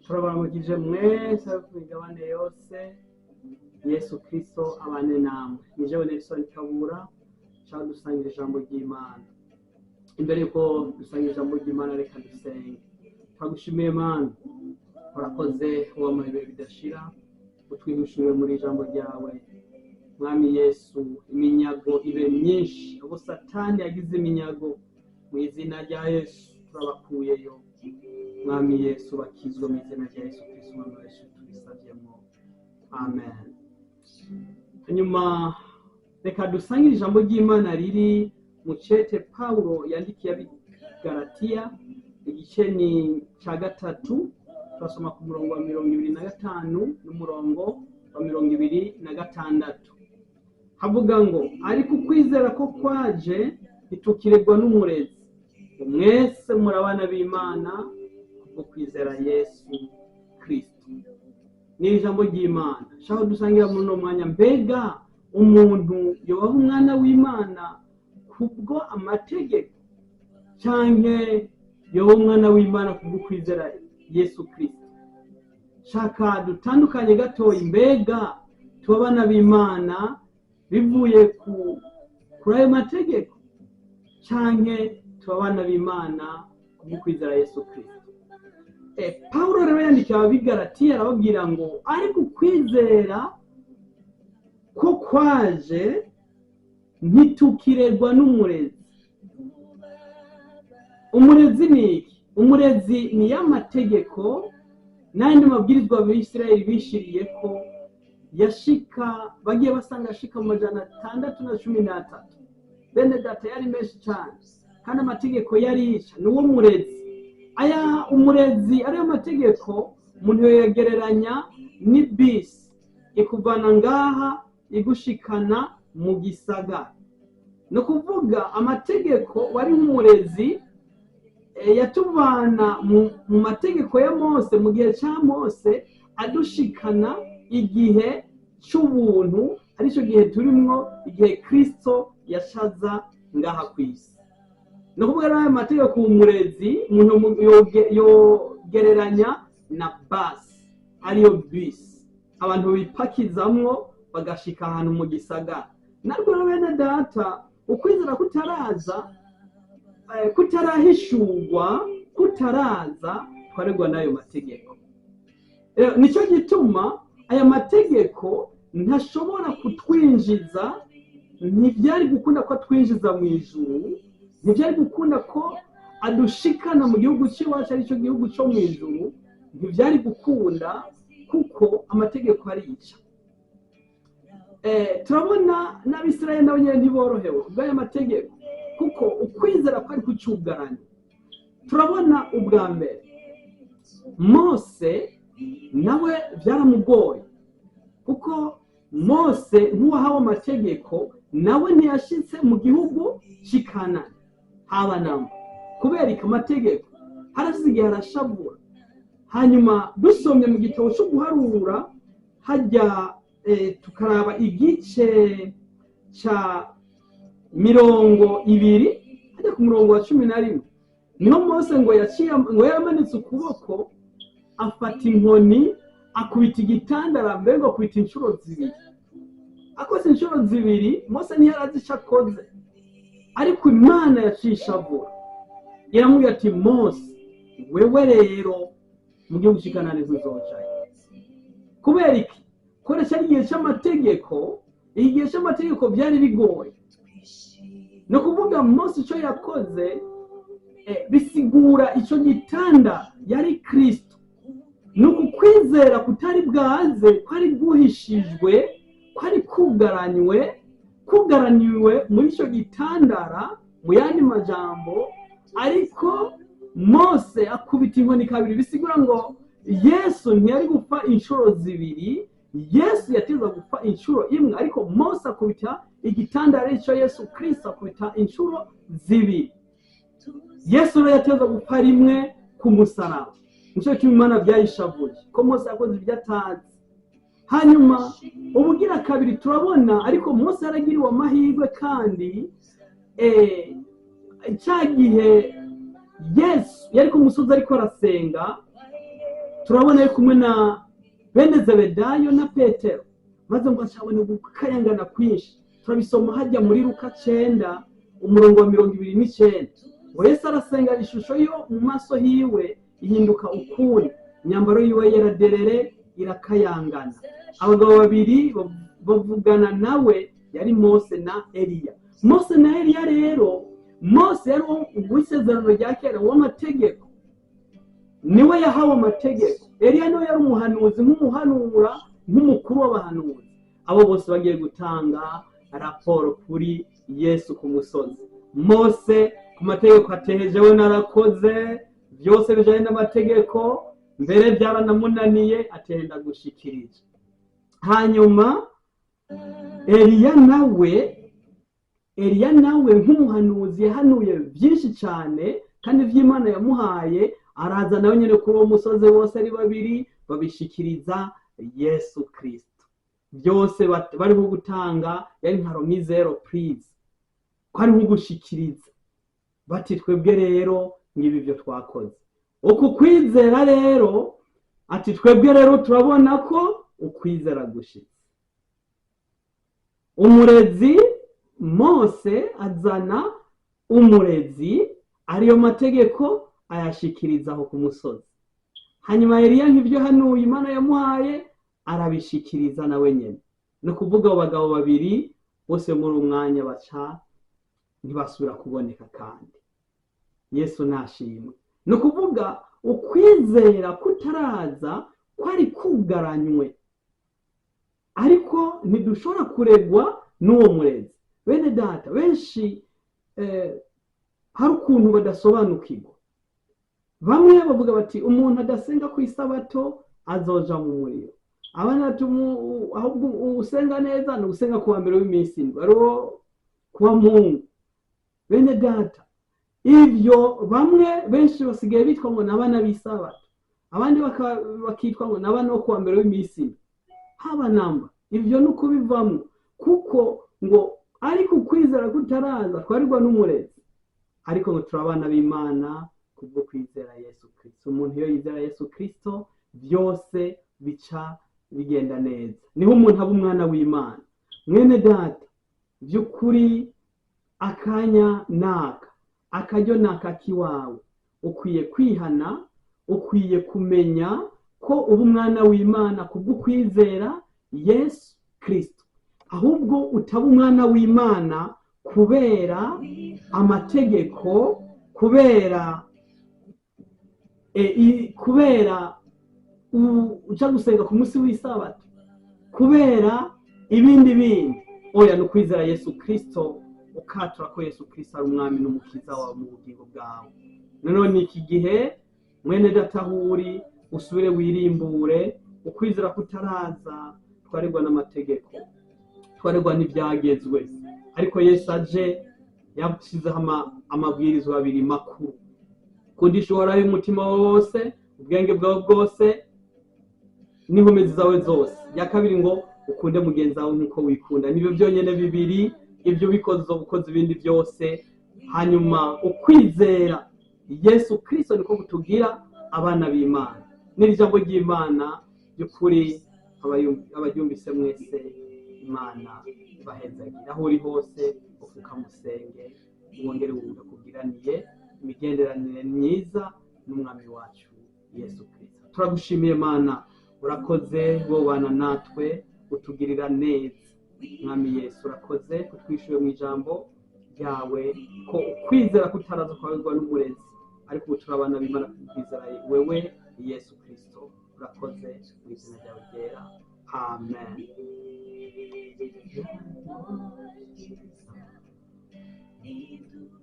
Turabaramukije mwese abo ku migabane yose. Yesu Kristo abane namwe. Ni jewe Nelson Kabura, nshaka dusangira ijambo ry'Imana. Imbere yuko dusangira ijambo ry'Imana, reka dusenge. Turagushimiye Mana, urakoze wamuha ibihe bidashira, utwihishuriwe muri ijambo ryawe. Mwami Yesu, iminyago ibe myinshi. Ubu Satani yagize iminyago, mu izina rya Yesu turabakuyeyo. Mwami Yesu, bakizwe mu izina rya Yesu Kristo Umwami wacu, tubisabyemo, amen. Hanyuma reka dusangire ijambo ry'Imana riri mu cete Pawulo yandikiye Abigalatiya, igice ni cya gatatu. Turasoma ku murongo wa 25 n'umurongo wa 26. Havuga ngo: "Ariko ukwizera ko kwaje, ntitukiregwa n'umurezi. Mwese muri abana b'Imana kubwo kwizera Yesu Kristo." Ni ijambo ry'Imana shaka dusangira muri uno mwanya. Mbega umuntu yobaho umwana w'Imana kubwo amategeko, canke yoba umwana w'Imana kubwo kwizera Yesu Kristo? Shaka dutandukanye gatoya. Mbega tuba abana b'Imana bivuye kuri ayo mategeko, canke tuba abana b'Imana kubwo kwizera Yesu Kristo? Pawulo rero yandikiye Ababigaratiya, arababwira ngo: "Ariko ukwizera ko kwaje, ntitukiregwa n'umurezi." Umurezi ni iki? Umurezi ni ya mategeko n'ayandi mabwirizwa Abisirayeli bishiriye ko yashika, bagiye basanga ashika mu 613. Bene data, yari menshi cyane, kandi amategeko yarica. Ni uwo murezi. Aya umurezi ariyo mategeko, umuntu yoyegereranya ni bisi ikuvana ngaha igushikana mu gisagara. Ni ukuvuga amategeko wari nk'umurezi, yatuvana mu mategeko ya Mose, mu gihe cya Mose, adushikana igihe cy'ubuntu, aricyo gihe turimwo, igihe Kristo yashaza ngaha ku isi. Ni ukuvuga rero ayo mategeko, umurezi, umuntu yogereranya na basi, ariyo bisi abantu bipakizamwo bagashika ahantu mu gisagara. Narwo rero, bene data, ukwizera kutaraza, kutarahishurwa, kutaraza, twaregwa n'ayo mategeko. Nicyo gituma aya mategeko ntashobora kutwinjiza. Ntibyari gukunda ko atwinjiza mu ijuru, ntibyari gukunda ko adushikana mu gihugu cy'iwacu, aricyo gihugu cyo mu ijuru. Ntibyari gukunda kuko amategeko arica. Turabona n'Abisirayeli nabo nyine ntiborohewe kubw'aya mategeko, kuko ukwizera kwari kucyugaranye. Turabona ubwa mbere Mose nawe byaramugoye, kuko Mose nk'uwahawe amategeko nawe ntiyashyitse mu gihugu cy'i Kanani haba namba. Kubera iki? Amategeko. Harasize igihe arashavura. Hanyuma dusomye mu gitabo cyo Guharura, hajya tukaraba igice cya 20, hajya ku murongo wa 11, niho Mose ngo yaciye, ngo yaramanitse ukuboko, afata inkoni, akubita igitandara. Mbega akubita inshuro zibiri. Akoze inshuro zibiri, Mose ntiyarazi icyo akoze, ariko Imana yaciye ishavura, iramubwira ati: "Mose, wewe rero mu gihugu cy'i Kanani ntuzocayo." Kubera iki? Kubera cyari igihe cy'amategeko. Igihe cy'amategeko byari bigoye. Ni ukuvuga Mose icyo yakoze, bisigura icyo gitanda yari Kirisito. Ni uku kwizera kutari bwaze, kwari guhishijwe, kwari kugaranywe, kugaraniwe muri icyo gitandara, mu yandi majambo. Ariko Mose akubita inkoni kabiri, bisigura ngo Yesu ntiyari gupfa inshuro zibiri. Yesu yateza gupfa inshuro imwe, ariko Mose akubita igitandara, aricyo Yesu Kirisito, akubita inshuro zibiri. Yesu rero yateza gupfa rimwe ku musaraba. Nicyo gituma Imana byayishavuye ko Mose yakoze ibyo atazi. Hanyuma ubugira kabiri turabona, ariko Mose yaragiriwe amahirwe kandi, cya gihe Yesu yari ku musozi ariko arasenga, Turabona ari kumwe na bene Zebedayo na Petero, maze ngo acabone gukayangana kwinshi. Turabisoma hajya muri Luka 9 umurongo wa 29, ngo Yesu arasenga, ishusho yo mu maso hiwe ihinduka ukundi, imyambaro yiwe yeraderere irakayangana. Abagabo babiri bavugana nawe, yari Mose na Eliya. Mose na Eliya rero, Mose yari uw'isezerano rya kera w'amategeko, niwe yahawe amategeko. Eliya niwe yari umuhanuzi, nk'umuhanura, nk'umukuru w'abahanuzi. Abo bose bagiye gutanga raporo kuri Yesu ku musozi. Mose ku mategeko atehejewe, narakoze byose bijanye n'amategeko, mbere byaranamunaniye, atenda gushikiriza. Hanyuma Eliya nawe nk'umuhanuzi yahanuye byinshi cyane kandi iby'Imana yamuhaye, araza nawe nyine kuri uwo musozi. Bose ari babiri babishikiriza Yesu Kirisito byose. Barimo gutanga, yari nka remise prise, ko ari nko gushikiriza bati: "Twebwe rero ngibi ibyo twakoze." Uku kwizera rero, ati: "Twebwe rero turabona ko ukwizera gushitse." Umurezi Mose azana umurezi, ariyo mategeko, ayashikiriza aho ku musozi. Hanyuma Eliya nk'ibyo hanuye Imana yamuhaye arabishikiriza nawe nyine. Ni ukuvuga abo bagabo babiri bose muri uwo mwanya baca ntibasubira kuboneka. Kandi Yesu nashimwe. Ni ukuvuga ukwizera kutaraza kwari kugaranywe, ariko ntidushobora kuregwa n'uwo murezi. Bene data, benshi hari ukuntu badasobanukirwa. Bamwe bavuga bati: "Umuntu adasenga ku isabato azoja mu muriro." Abandi bati: "Ahubwo usenga neza ni ugusenga ku wa mbere w'iminsi indwi, ariwo kuwa Mungu." Bene data, ibyo bamwe benshi basigaye bitwa ngo ni abana b'isabato, abandi bakitwa ngo ni abana bo kuwa mbere w'iminsi indwi. Haba namba ibyo ni ukubivamo, kuko ngo ariko ukwizera kutaraza twarirwa n'umurezi, ariko ngo turi abana b'Imana kubwo kwizera Yesu Kirisito. Umuntu iyo yizera Yesu Kirisito byose bica bigenda neza, niho umuntu aba umwana w'Imana. Mwene data, by'ukuri akanya naka, akaryo naka k'iwawe, ukwiye kwihana, ukwiye kumenya ko uba umwana w'Imana kubwo kwizera Yesu Kirisito, ahubwo utaba umwana w'Imana kubera amategeko, kubera uja gusenga ku munsi w'isabato, kubera ibindi bindi. Oya, ni ukwizera Yesu Kirisito, ukatura ko Yesu Kirisito ari umwami n'umukiza wawe mu bugingo bwawe. Noneho ni iki gihe, mwene data, aho uri usubire wirimbure. Ukwizera kutaraza twaregwa n'amategeko, twaregwa n'ibyagezwe, ariko Yesu aje yashyizeho amabwirizwa abiri makuru: kundisha Uhoraho umutima wawe wose, ubwenge bwawe bwose n'inkomezi zawe zose. Ya kabiri ngo ukunde mugenzi wawe nk'uko wikunda. Nibyo byonyine bibiri. Ibyo ubikoze ukoze ibindi byose. Hanyuma ukwizera Yesu Kirisito niko kutugira abana b'Imana. N'iri jambo ry'Imana by'ukuri, abaryumvise mwese, Imana ibahezagire. Aho uri hose ufukamusenge, wongere wumve kugiraniye imigenderanire myiza n'umwami wacu Yesu Kirisito. Turagushimiye Mana, urakoze wobana natwe, utugirira neza. Mwami Yesu, urakoze kutwishyuye mu ijambo ryawe ko ukwizera kutaraza kwawerwa n'umurezi, ariko ubu turi abana b'Imana kubwizera wewe Yesu Kirisito. Urakoze mu izina ryawe ryera, amen. Ijambo ryiza.